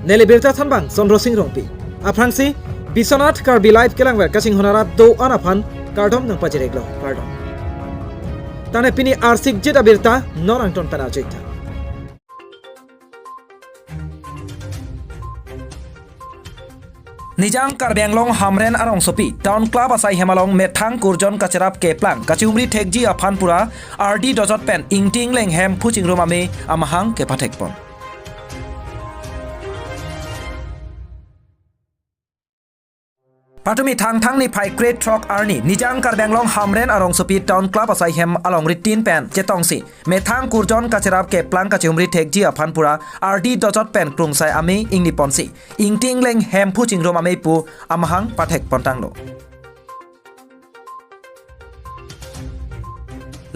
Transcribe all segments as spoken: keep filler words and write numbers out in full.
Neli birta thanbang Chandra Sing Rongpi. Aphrangsi Biswanath Karbi Live kelangver kachinghon arat do-an aphan kardom nangpajir-iklo, kardom. Tangte pini arsikjit abirta non angton pen arju-iktha. Nijang Karbi Anglong Hamren arongsopi Town Club asai hem along methang kurjon kacherap keplang kachihumri thekji aphan pura ardi dojot pen Ingti Ingleng Hemphu Chingrum Amei amahang kepathekpon. Patumi Thangthang niphai krethrok arni Nijang Karbi Anglong Hamren arongsopi Town Club asai hem along ritin pen chetongsi methang kurjon kacherap keplang kachihumri thekji aphan pura ardi dojot pen krungsai amei ingniponsi Ingti Ingleng Hemphu Chingrum Amei pu amahang pathekpontanglo.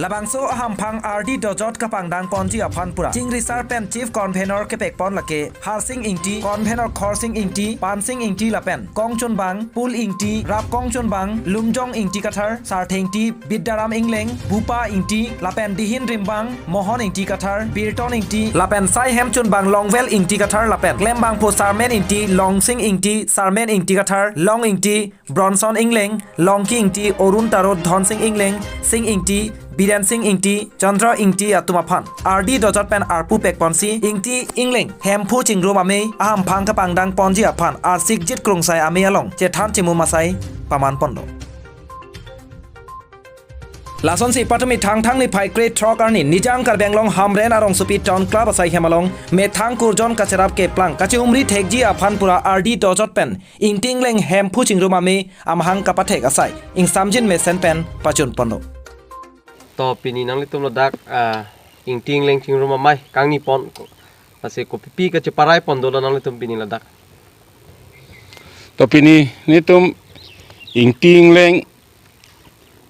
Labangso ahamphang ardi dojot kapangdangponji aphan pura chingrisar pen Chief Convener kepekpon lake Harsing Ingti, Convener Khorsing Ingti, Pansing Ingti lapen Kongchunbang, Pul Ingti, Rapkongchunbang, Lumjong Ingti Kathar, Sarthe Ingti, Bidyaram Ingleng, Bupa Ingti lapen Dihin Rimbang, Mohon Ingti Kathar, Birton Ingti lapen Saihemchunbang Longvel Ingti Kathar lapen Klembangpo Sarmen Ingti, Longsing Ingti, Sarmen Ingti Kathar, Long Ingti, Bronson Ingleng, Longki Ingti, Orun Taro, Dhonsing Ingleng, Sing Ingti, Biren Sing Ingti, Chandra Ingti atum aphan ardi dojot pen arpu pekponsi Ingti Ingleng Hemphu Chingrum Amei ahamphang kapangdangponji aphan arsikjit krungsai amei along chethan chimum asai pamanponlo. Lasonsi patumi Thangthang niphai krethrok arni Nijang Karbi Anglong Hamren arongsopi Town Club asai hem along methang kurjon kacherap keplang kachihumri thekji aphan pura ardi dojot pen Ingti Ingleng Hemphu Chingrum Amei amahang kapathek asai ingsamjin mesen pen pachunponlo. To pini nanglitum ladak, ah, Ingti Ingleng Chingrum Amei kangnipon, lasi kopipi kacheparai pon dolo nanglitum pini ladak? To pini nelitum Ingti Ingleng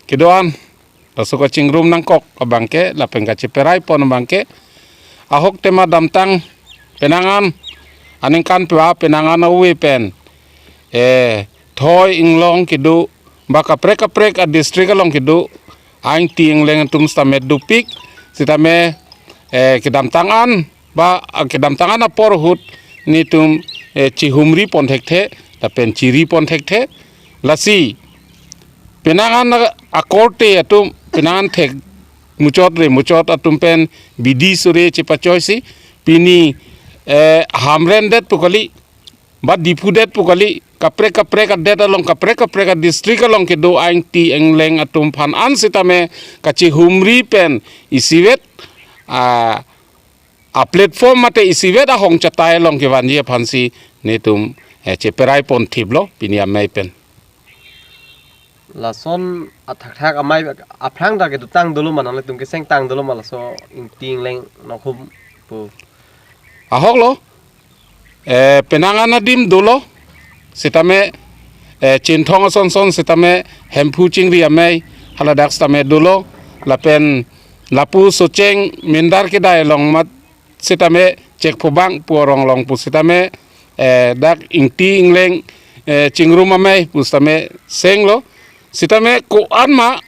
kedo-an, laso kachingrum nangkok abangke lapen kacheparai pon abangke, ahok tema damtang penang an, aningkan pua penang an ave pen, eh, thoi inglong kedo ba kaprek kaprek a-district along kedo a-Ingti Ingleng atum sitame dopik, sitame, eh, kedamtang an ba, ah, kedamtang an apor ahut nelitum, eh, chihumripon thekthe lapen chiripon thekthe. Lasi penang an akorte atum, penang an thek muchot re muchot atum pen bidi sore chepachoisi pini, eh, Hamren det pu kali, ba Diphu det pu kali, kaprek kaprek adet along, kaprek kaprek a-district along kedo a-Ingti Ingleng atum aphan an sitame kachihumri pen isivet, ah, a-platform mate isivet ahong chatai along kevanji aphansi nelitum, eh, cheparai pon thiplo pini amei pen. Lason athakthak amei aphrang ta kedotang dolo ma, nanglitum kesengtang dolo ma laso Ingti Ingleng Nokhum pu? Ahok lo, eh, penang an adim dolo, sitame, eh, Chinthong ason son sitame Hemphu Chingri Amei haladak sitame dolo, lapen lapu Socheng Mindar kedai along mat sitame Chekphobang pu arong along pu sitame, eh, dak Ingti Ingleng, eh, Chingrum Amei pu sitame senglo. Sitame ko-an ma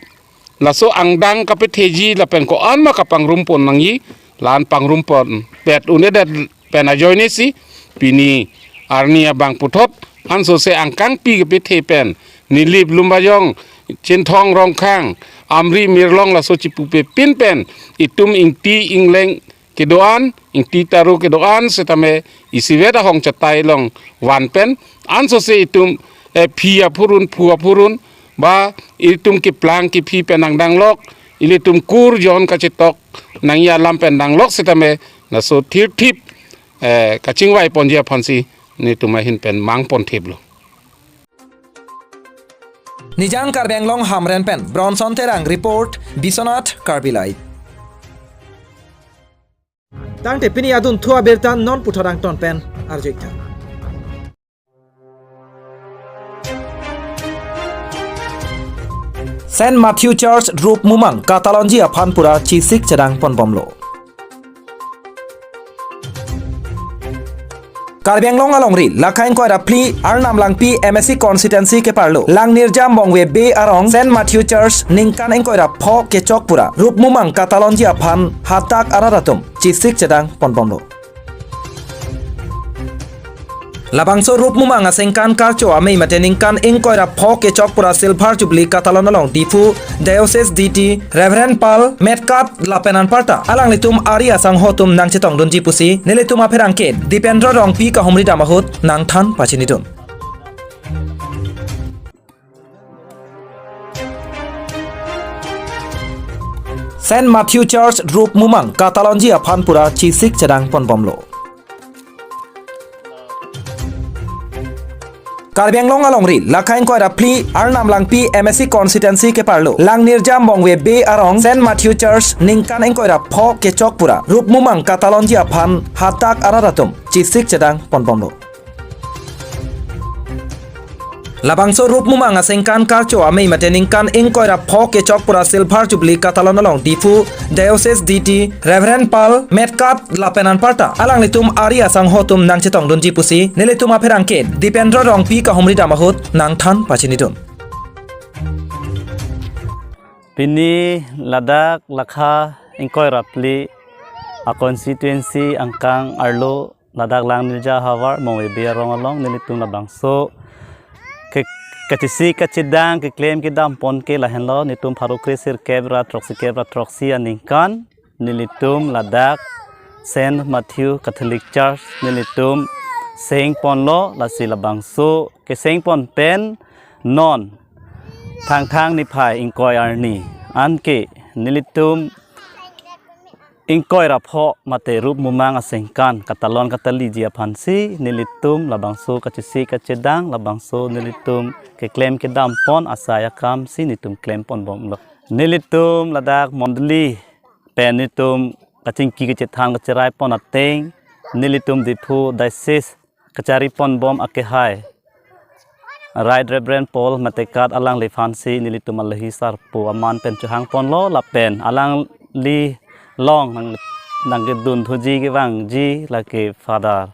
laso angdeng kapatheji lapen ko-an ma kapangrumpon nangji, la-an pangrumpon pet un-edet pen ajoinesi pini arni abang puthot ansose angkangpi kapathe pen Nilip Lumbajong, Chinthong Rongkhang, Amri Mirlong laso chipupe pin pen itum Ingti Ingleng kedo-an, Ingti Taro kedo-an sitame isivet ahong chatai along van pen ansose itum, eh, phi aphurun, phu aphurun, ba itum keplang kephi pen nangdanglok, ilitum kurjon kachetok nangji alam pen danglok sitame laso thirthip, eh, kachingvaiponji aphansi nelitum ahin pen mangpon thiplo. Nijang Karbi Anglong Hamren pen Bronson Terang report, Biswanath Karbi Live. Tangte pini adunthu abirta non puthot angton pen arju-iktha. Saint Matthew Church Rupmumang katalonji aphan pura chesik chedangponbomlo. Karbi Anglong alongri lakha ingkoi ra phli Arnam Langpi M A C constituency keparlo Langnirjam Bongve Bey arong Saint Matthew Church ningkan ingkoi ra pho kechok pura Rupmumang katalonji aphan hadak arat atum chesik chedangponbomlo. Labangso Rupmumang asengkan karcho amei mate ningkan ingkoi ra pho kechok pura Silver Jubilee katalon along Diphu Diocese D T Reverend Pal Metkat lapen anparta alanglitum ari asangho atum nangchetongdunji pusi nelitum apherangke Dipendra Rongpi kahumri dam ahut nangthan pachinidun. Saint Matthew Church Rupmumang katalonji aphan pura chesik chedang ponbomlo. Karbi Anglong alongri lakha ingkoi ra phli Arnam Langpi M A C constituency keparlo Langnirja Mongve Bey arong Saint Matthew Church ningkan ingkoi ra pho kechok pura Rupmumang katalonji aphan hadak arat atum chesik chedang ponbomlo. Labangso Rupmumang asengkan karcho amei mate ningkan ingkoi ra pho kechok pura Silver Jubilee katalon along Diphu Diocese D T Reverend Pal Metkat lapen anparta alanglitum ari asangho atum nangchetongdunji pusi nelitum apherangke Dipendra Rongpi kahumri dam ahut nangthan pachinidun. Pini ladak lakha ingkoi ra phli a constituency angkang arlo ladak Langnirja havar Mongve Bey arong along nelitum labangso ke kachesik kachedang keklem kedam pon ke lahenlo, nelitum pharo kre sirkep ra throksi kep ra throksi aningkan nelitum ladak Saint Matthew Catholic Church nelitum seng ponlo, lasi labangso keseng pon pen non Thangthang niphai ingkoi arni anke nelitum ingkoi ra pho mate Rupmumang asengkan katalon kataliji aphansi nelitum labangso kachesik kachedang labangso nelitum keklem kedam pon asai akamsi nelitum klem ponbomlo. Nelitum ladak mondoli pen nelitum kachingki kachethan kacherai pon ateng nelitum Diphu Diocese kachari ponbom akehai Right Reverend Paul Metkat alangliphansi nelitum alohi sarpo aman pen chohang ponlo lapen alangli along nang nangkedun thuji kevangji lake father,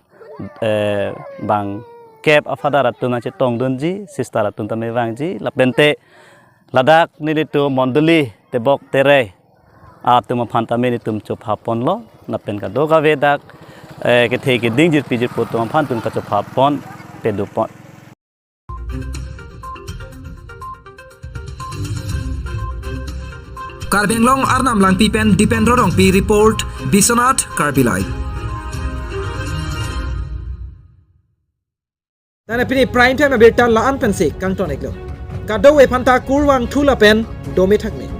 eh, bangkep a father atum nangchetongdunji, sister atum tame vangji lapente ladak nelitum mondoli tebok terei atum aphan tame nelitum chopha ponlo lapen kadokave dak, eh, kethe keding jirpi jirpo atum aphan tum kachopha pon pedu pon. Karbi Anglong Arnam Langpi pen Dipendra Rongpi report, Biswanath Karbi Live. Tane pini prime time abirta la-an pensi kangton iklo. Kadokave aphanta kurvangthu lapen dome thakme.